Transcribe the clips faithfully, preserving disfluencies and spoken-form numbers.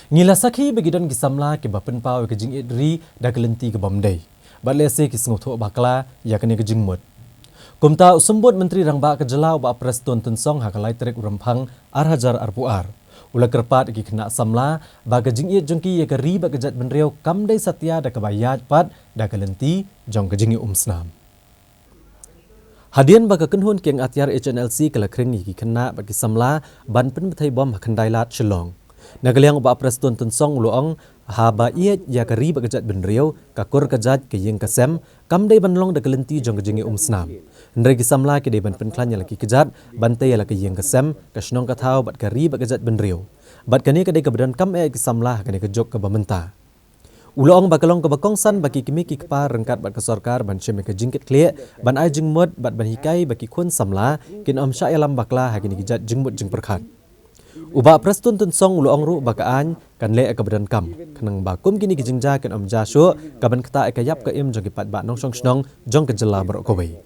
Ngi la sakhi ba ki don ki samla kiba pynpaw ïa ka jingïeit ri da ka lynti kaba ym dei, bad lehse ki sngewthuh bakla ïa kane ka jingmut. Kumta u Symbud Myntri Rangbah ka jylla u Bah Prestone Tynsong ha ka lai tarik u Rymphang ar hajar arphew ar u la kyrpad ïa ki khynnah samla ba ka jingïeit jong ki ïa ka ri bad ka jaitbynriew kam dei satia da kaba ïaid pat da ka lynti jong ka jingïaumsnam. Hadien ba ka kynhun kieng atiar H N L C ka la khring ïa ki khynnah bad ki samla ban pynbthei bom ha Khyndai Lad, Shillong, na ka liang u Bah Prestone Tynsong u la ong, haba ïeit ïa ka ri bad ka jaitbynriew, ka kur ka jait, ka ïing ka sem kam dei ban long da ka lynti jong ka jingïaumsnam. Hynrei ki samla ki dei ban pynkhlaiñ ïa la ki kjat ban tei ïa la ka ïing ka sem, ka shnong ka thaw bad ka ri bad ka jaitbynriew. Bad kane ka dei kaba donkam eh ïa ki samla ha kane ka juk kaba mynta. U la ong ba ka long kaba kongsan ba ki kmie ki kpa ryngkat bad ka sorkar ban shim ïa ka jingkitkhlieh, ban ai jingmut bad ban hikai ba ki khun samla kin ym shah ïalam bakla ha kine ki jait jingmut jingpyrkhat. U Bah Prestone Tynsong u la ong ruh ba ka aiñ kan leh ïa kaba donkam, khnang ba kum kine ki jingjia kin ym jia shuh, kaban ktah ïa ka ïap ka im jong ki paidbah nongshong shnong jong ka jylla baroh kawei.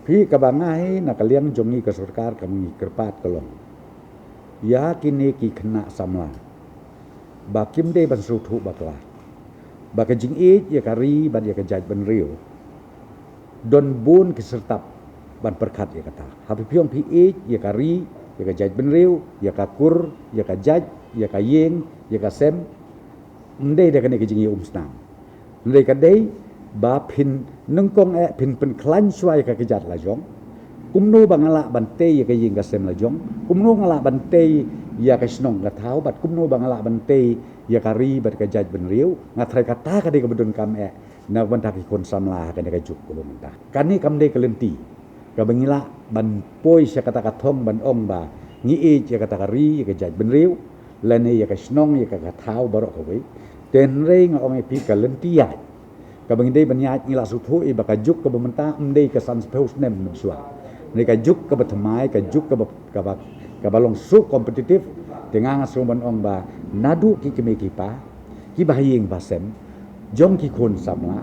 Phi, kaba nga hi na ka liang jong ngi ka sorkar, kaba ngi kyrpad ka long ïa kine ki khynnah samla ba kim dei ban sngewthuh bakla ba ka jingïeit ïa ka ri bad ïa ka jaitbynriew don bun ki syrtap ban pyrkhat ïa kata. Haba phi ong phi ïeit ïa ka ri, ïa ka jaitbynriew, ïa ka kur, ïa ka jait, ïa ka ïing, ïa ka sem, ym dei da kane ka jingïaumsnam. Hynrei ka dei ba phin nyngkong eh phin pynkhlaiñ shuwa ïa ka kjat la jong. Kumno ba nga lah ban tei ïa ka ïing ka sem la jong, kumno nga lah ban tei ïa ka shnong ka thaw, bad kumno ba nga lah ban tei ïa ka ri bad ka jaitbynriew. Nga tharai kata ka dei kaba donkam eh na ka bynta ki khun samla ha kane ka juk kaba mynta. Kane kam dei ka lynti kaba ngi lah ban poi sha kata ka thong ban ong ba ngi ïeit ïa kata ka ri, ïa ka jaitbynriew, lane ïa ka shnong, ïa ka, ka thaw baroh kawei. Te hynrei nga ong ïa phi, ka lynti ïaid kaba ngi dei ban ïaid, ngi la sngewthuh ïa ba ka juk kaba mynta ym dei ka san spah snem mynshuwa. Hynrei ka juk kaba thymmai, ka juk kaba, kaba, kaba long so competitive. Te nga nga sngew ban ong ba naduh ki kmie ki kpa, ki bahaïing bahasem jong ki khun samla,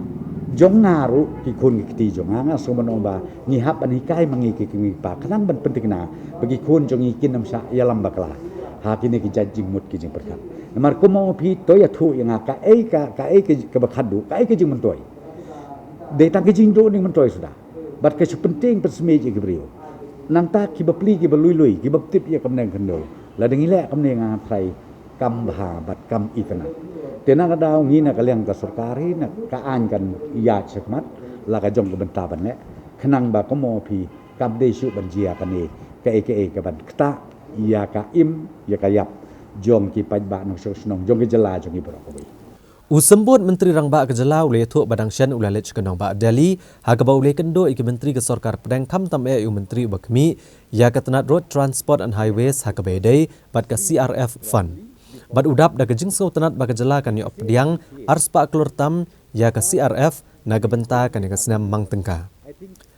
jong nga ruh ki khun ki kti jong nga, nga sngew ban ong ba ngi hap ban hikai ma ngi ki kmie ki kpa khnang ban pynthikna ba ki khun jong ngi kin ym shah ïalam bakla ha kine ki jait jingmut ki jingpyrkhat. Namar kumno phi to ïathuh ïa nga, kaei ka, kaei ka, kaba khadduh, kaei ka jingmyntoi? Dei tang ka jingduh ning myntoi suda, bad ka shu pyntieng pynsmiej ïa ki briew. Nangta ki bapli, ki balui lui, ki baptip ïa ka bneng khyndew. Lada ngi leh kumne nga tharai kam bha bad kam itynnad. Te na ka daw ngi na ka liang ka sorkar hi, na ka aiñ kan ïaid shakhmat la ka jong ka bynta ban leh, khnang ba kumno phi kam dei shuh ban jia kane kaei kaei kaban ktah ïa ka im ïa ka ïap jong ki paidbah nongshong shnong jong ka jylla jong ngi baroh kawei. U Symbud Myntri Rangbah ka jylla u la ïathuh ba dang shen u la leit sha ka nongbah Delhi, ha kaba u la ïakynduh ïa ki myntri ka sorkar pdeng, khamtam eh ïa u myntri uba khmih ïa ka tnat Road Transport and Highways ha kaba ïadei bad ka C R F fund. Bad u dap da ka jingsngewtynnad ba ka jylla kan ïoh pdiang arspah klur tam ïa ka C R F na ka bynta kane ka snem mang tyngka.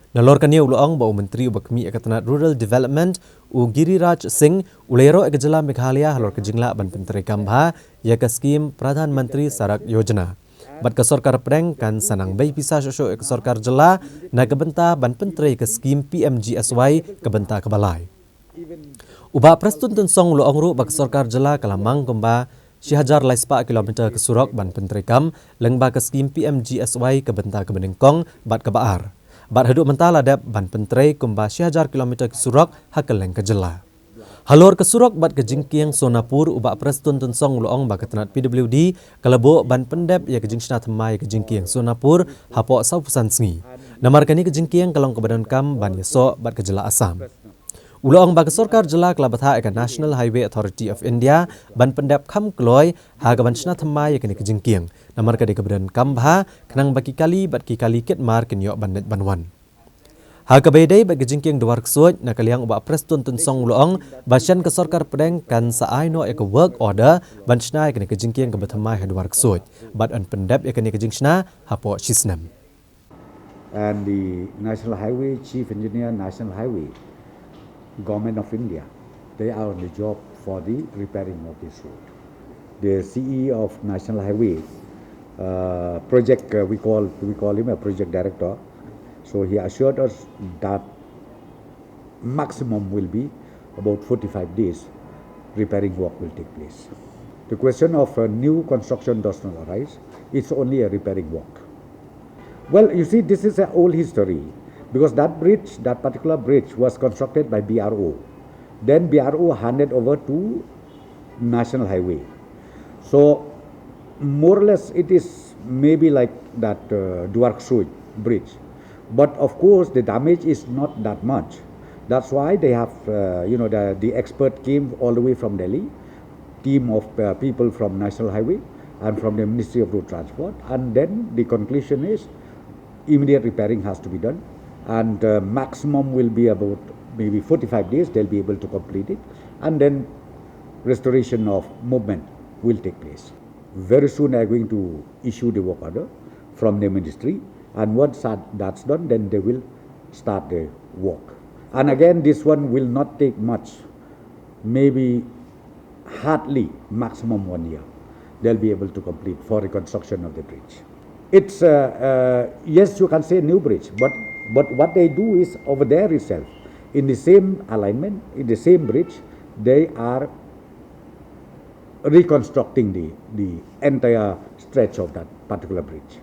Nalor kane u la ong ba u myntri uba khmih ïa ka tnat Rural Development, u Giriraj Singh, u la ïaroh ïa ka jylla Meghalaya halor ka jinglah ban pyntreikam bha ïa ka skim Pradhan Mantri Sadak Yojana. Bad ka sorkar pdeng kan sa nang bei pisa shuh shuh ïa ka sorkar jylla na ka bynta ban pyntrei ïa ka skim P M G S Y ka bynta kaba lai. U Bah Prestone Tynsong u la ong ruh ba ka sorkar jylla ka la mang kumba shi hajar lai spah kilometer ka surok ban pyntreikam lyngba ka skim P M G S Y ka bynta kaba nyngkong bad kaba ar. Bad haduh mynta la dep ban pyntrei kumba shi hajar kilometer ka surok ha kylleng ka jylla. Halor ka surok bad ka jingkieng Sonapur, u Bah Prestone Tynsong u la ong ba ka tnat P W D ka la buh ban pyndep ïa ka jingshna thymmai ïa ka jingkieng Sonapur hapoh sawphew san sngi. Namar kane ka jingkieng ka long kaba donkam ban ïasoh bad ka jylla Assam. U la ong ba ka sorkar jylla ka la bthah ïa ka National Highway Authority of India ban pyndep kham kloi ha kaban shna thymmai ïa kane ka jingkieng. Namar ka dei kaba donkam bha khnang ba ki kali bad ki kali kit mar kin ïoh ban leit ban wan. Ha kaba ïadei bad ka jingkieng Dwarksuid, na ka liang u Bah Prestone Tynsong u la ong ba shen ka sorkar pdeng kan sa ai noh ïa ka work order ban shna ïa kane ka jingkieng kaba thymmai ha Dwarksuid, bad yn pyndep ïa kane ka jingshna hapoh shi snem. And the National Highway, Chief Engineer, National Highway, Government of India, they are on the job for the repairing of this road. The C E of National Highway, uh, project, uh, we call, we call him a project director. So he assured us that maximum will be about forty-five days repairing work will take place. The question of a new construction does not arise. It's only a repairing work. Well, you see, this is an old history because that bridge, that particular bridge, was constructed by B R O. Then B R O handed over to National Highway. So, more or less, it is maybe like that uh, Duar Ksuid bridge. But of course, the damage is not that much. That's why they have, uh, you know, the, the expert came all the way from Delhi, team of uh, people from National Highway and from the Ministry of Road Transport. And then the conclusion is immediate repairing has to be done. And uh, maximum will be about maybe forty-five days, they'll be able to complete it. And then restoration of movement will take place. Very soon, they're going to issue the work order from the ministry. And once that, that's done, then they will start the work. And again, this one will not take much, maybe hardly maximum one year. They'll be able to complete for reconstruction of the bridge. It's, uh, uh, yes, you can say new bridge, but, but what they do is over there itself, in the same alignment, in the same bridge, they are reconstructing the, the entire stretch of that particular bridge.